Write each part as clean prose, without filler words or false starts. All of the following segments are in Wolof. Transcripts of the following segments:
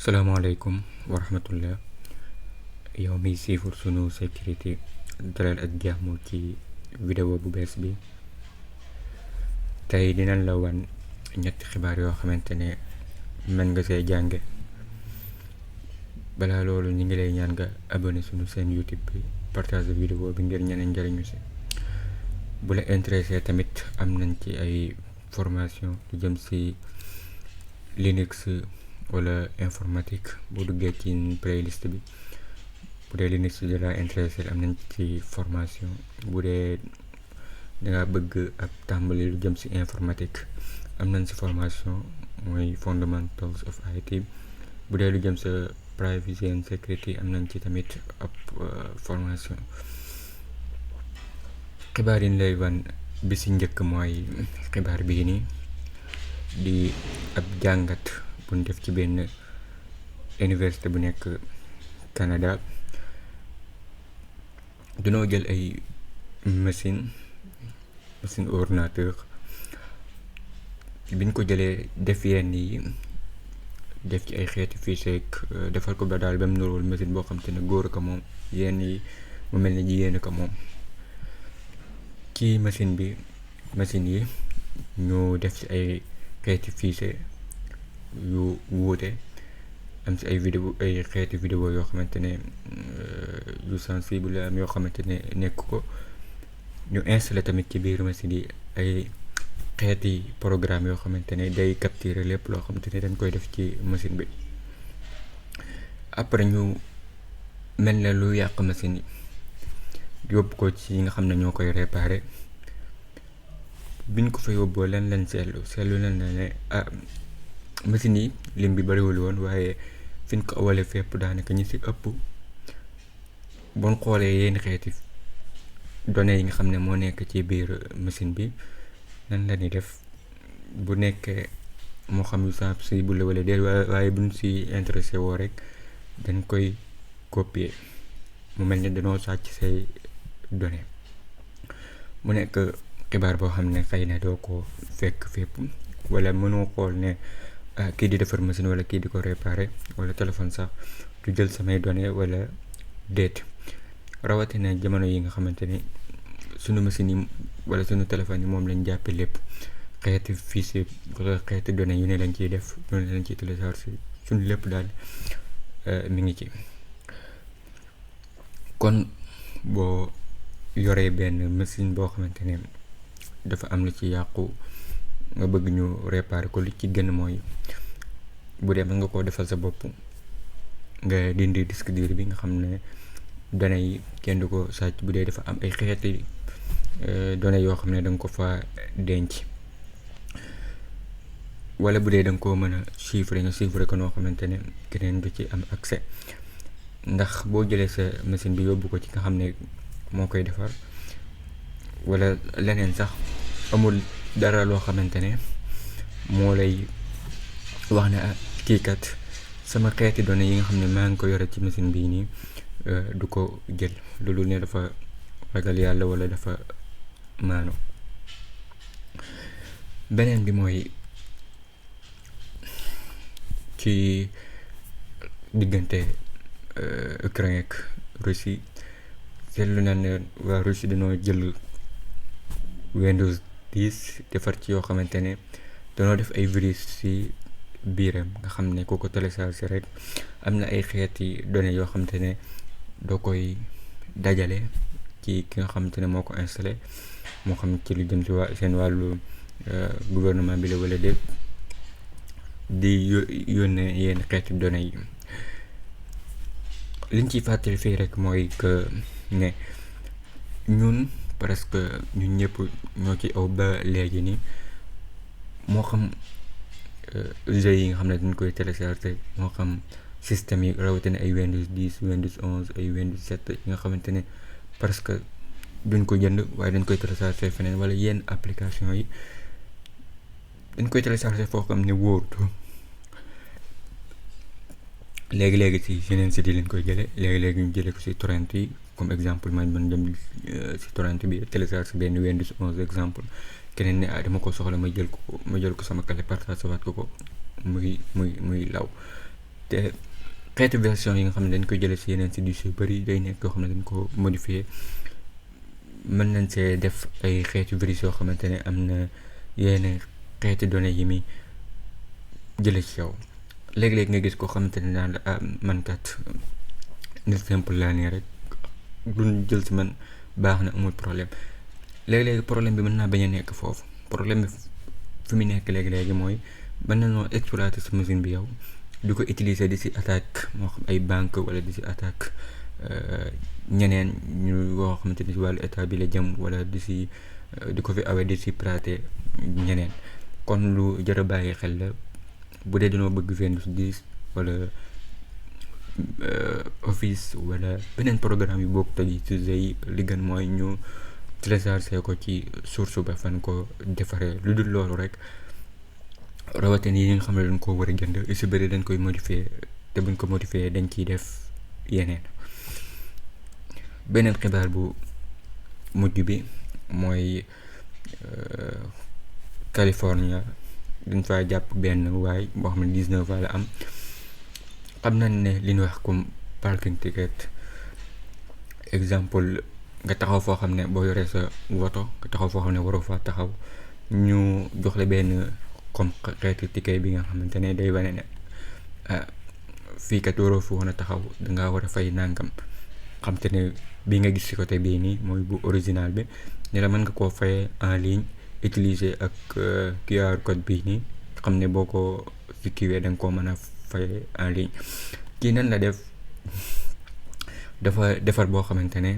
salaamaaleykum wa rahmatullah yow miy siifur sunu sécurité dalal ak jàmm ci vidéo bu bees bi. tey dinañ la wan ñetti xibaar yoo xamante ne mën nga see jànge. balaa loolu ñu ngi lay ñaan nga abonné sunu seen YouTube bi, partage vidéo bi ngir ñeneen njëriñu si. bu la intéressé tamit am nañ ci ay formation lu jëm si Linux wala informatique. boo duggee ci playlist bi, bu dee Linux bi la intéressé am nañ ci formation. bu dee danga bëgg ab tàmbali lu jëm si informatique am nañ si formation, mooy fundamentals of IT. bu dee lu jëm sa privacy and security am nañ ci tamit ab formation. xibaar yi ñu lay wan bi si njëkk mooy xibaar bii nii di ab jàngat bu ñu def ci benn université bu nekk Canada. dunoo jël ay machine ordinateur, biñ ko jëlee def yenn yi, def ci ay xeeti fichier defal ko ba daal ba mu nuróol machine boo xam te ne góor ko moom, yenn yi mu mel ni jigéen ko moom. ci machine yi ñu def ci ay xeeti fichier yu wuute, am ci ay xeeti vidéo yoo xamante ne yu sensible am yoo xamante ne nekk ko. ñu installé tamit ci biir machine yi ay xeeti programme yoo xamante ne day capturer lépp loo xamante ne dañ koy def ci machine bi. après ñu mel ne lu yàq machine yi yóbbu ko ci nga xam ne ñoo koy réparer. biñ ko fa yóbboo lan lañ seetlu nañ ne machine yi lim bi bariwul woon, waaye fiñ ko awale fépp daanaka ñi ci ëpp bon xoolee yenn xeeti données yi nga xam ne moo nekk ci biir machine bi nan la ñuy def bu nekkee moo xam yu sensible wala déet, waaye buñ ci intéressé woo rek dañ koy copier mu mel ni dañoo sàcc say données. mu nekk xibaar boo xam ne xëy na doo ko fekk fépp, wala mënoo xool ne kii di defar machine wala kii di ko réparer wala téléphone sax du jël samay données wala déet. rawatina jamono yi nga xamante ni sunu machine yi wala sunu téléphone yi moom lañ jàppe lépp, xeeti fichier wala xeeti données yu ne lañ ciy def, yu ne lañ ciy télécharger, sunu lépp daal mi ngi ci. kon boo yoree benn machine boo xamante ne dafa am lu ci yàqu, nga bëgg ñu réparer ko, li ci gën mooy bu dee mën nga koo defal sa bopp, nga dindi disque dur bi nga xam ne données yi kenn du ko sàcc. bu dee dafa am ay xeeti données yoo xam ne da nga ko fa denc, wala bu dee da nga koo mën a chiffrer ko noo xamante ne keneen du ci am accès. ndax boo jëlee sa machine bi yóbbu ko ci nga xam ne moo koy defar wala leneen sax, amul dara loo xamante ne moo lay wax ne kii kat sama xeeti données yi nga xam ne maa ngi ko yore ci machine bii nii du ko jël, loolu ne dafa ragal yàlla wala dafa maano. beneen bi mooy ci diggante Ukraine ak Russie, seetlu na ne waa Russie dañoo jël Windows 10 defar ci yoo xamante ne dañoo def ay virus ci biiram, nga xam ne ku ko télécharger rek am na ay xeeti données yoo xamante ne doo koy dajale ci ki nga xamante ne moo ko installé, moo xam ci lu jëm ci seen wàllu gouvernement bi la wala déet, di yónnee yenn xeeti données yi. liñ ciy fàttali fii rek mooy que ne ñun presque ñun ñëpp ñoo ci aw ba léegi nii, moo xam jeux yi nga xam ne dañ koy télécharger, moo xam système yi rawatina ay Windows 10 Windows 11 ay Windows 7 yi nga xamante ne presque duñ ko jënd waaye dañ koy télécharger feneen, wala yenn application yi dañ koy télécharger foo xam ne wóorut. léegi-léegi ci yeneen site yi lañ koy jëlee, léegi-léegi ñu jëlee ko ci torrent yi. comme exemple man dem ci torrent bi télécharger benn Windows 11 exemple, keneen ne dama ko soxla ma jël ko sama clé partage waat ko muy law. te xeetu version yi nga xam ne dañ koy jëlee si yeneen sites yu bëri day nekk yoo xam ne dañ ko modifier mën nañ see def ay xeetu virus yoo xamante ne am na yenn xeetu données yi muy jëlee ci yow. léeg-léeg nga gis koo xamante ne daan la man kat nit simple laa nii rek duñ jël si man baax na amul problème. léeg-léegi problème bi mën naa bañ a nekk foofu, problème bi fi mu nekk léegi-léegi mooy mën nañoo exploiter sa machine bi yow di ko utiliser di si attaque moo xam ay banque wala di si attaque ñeneen ñu yoo xamante ni si wàllu état bi la jëm wala di si di ko fi awee di si prater ñeneen. kon lu jar a bàyyi xel la bu dee dañoo bëgg Windows 10 wala Office wala beneen programme yu bokk tey ci yi li gën mooy ñu télécharger ko ci source ba fan ko defaree. lu dul loolu rek rawatina yi nga xam ne dañ ko war a jënd yu si bëri dañ koy modifier te buñ ko modifier dañ ciy def yeneen. beneen xibaar bu mujj bi mooy California dañ fa jàpp benn waay boo xam ne 19 ans la am. xam nañ ne li ñu wax comme parking ticket, exemple nga taxaw foo xam ne boo yoree sa woto nga taxaw foo xam ne waroo faa taxaw ñu jox la benn comme xeetu ticket bi nga xamante ne day wane ne fii kat waroo fi woon a taxaw dangaa war a fay nangam. xam te ne bii nga gis ci côté bii nii mooy bu original bi ne la mën nga koo fayee en ligne utiliser ak QR code bii nii xam ne boo ko si kiiwee da nga koo mën a fayee en ligne. kii nan la def dafa defar boo xamante ne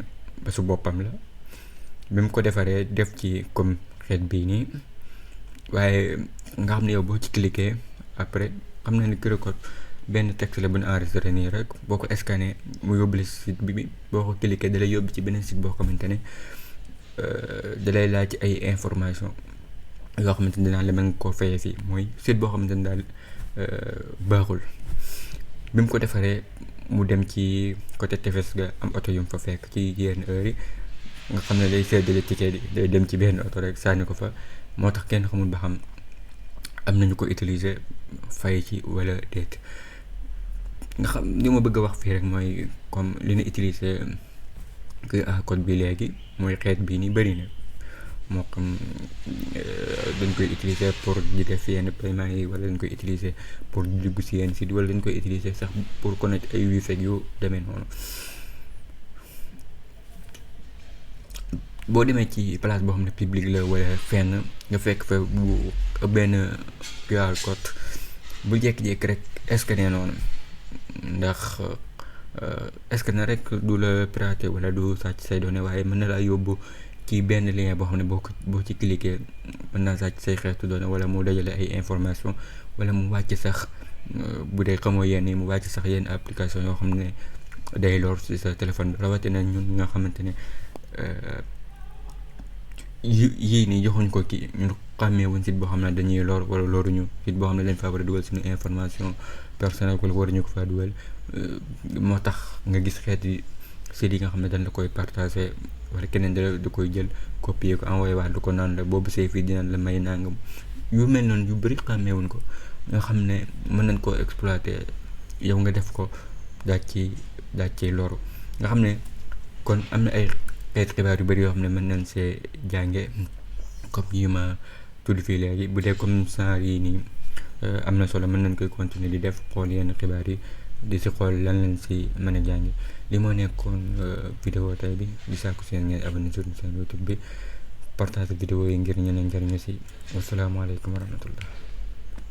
ba su boppam la bi mu ko defaree def ci comme xeet bii nii waaye nga xam ne yow boo ci cliquer après xam na ni QR code benn texte la bu ñu enregistré nii rek boo ko scanné mu yóbbu la si site bi boo ko cliquer da lay yóbbu ci beneen site boo xamante ne da lay laaj ci ay information yoo xamante ne dinaa la mën nga koo fayee fii mooy site boo xamante ne daal baaxul. bi mu ko defaree mu dem ci côté tefes ga am oto yu mu fa fekk ci yenn heure yi nga xam ne day seddale ticket yi day dem ci benn oto rek sànni ko fa moo tax kenn xamul ba xam am nañu ko utiliser fay ci wala déet. nga xam li ma bëgg a wax fii rek mooy comme li ñu utiliser QR code bi léegi mooy xeet bii ni bëri na moo xam dañ koy utiliser pour di def yenn paiement yi wala dañ koy utiliser pour dugg si yenn site wala dañ koy utiliser sax pour connecter ay wifi yu demee noonu. boo demee ci place boo xam ne public la wala fenn nga fekk fa bu benn QR code bu jékki-jékki rek scanner noonu ndax scanner rek du la pirater wala du sàcc say données waaye mën na laa yóbbu ci benn lien boo xam ne boo ci cliquer mën naa sàcc say xeetu données wala mu dajale ay information wala mu wàcc sax bu dee xamoo yenn yi mu wàcc sax yenn application yoo xam ne day lor ci sa téléphone bi rawatina ñun nga xamante ne yii nii joxuñ ko kii ñun xàmmee wuñ site boo xam ne dañuy lor wala loruñu site boo xam ne dañ faa war a dugal suñu information personnelle wala waruñu ko faa dugal moo tax nga gis xeeti site yi nga xam ne dañ la koy partager wala keneen da koy jël copier ko envoyé waat du ko naan la boobu say fii dinañ la may nangam yu mel noonu yu bëri xàmmee wuñ ko nga xam ne mën nañ koo exploiter yow nga def ko daaj ci loru nga xam ne kon am na ay xeet xibaar yu bëri yoo xam ne mën nañ see jànge comme yi ma tudd fii léegi bu dee comme genre yi nii am na solo mën nañ koy continuer di def xool yenn xibaar yi di si xool lan lañ si mën a jànge. li moo nekkoon vidéo tey bi di sàkku seen ngeen abonné sur seen YouTube bi partage vidéo yi ngir ñeneen njariñu si wasalaamaaleykum wa rahmatullah.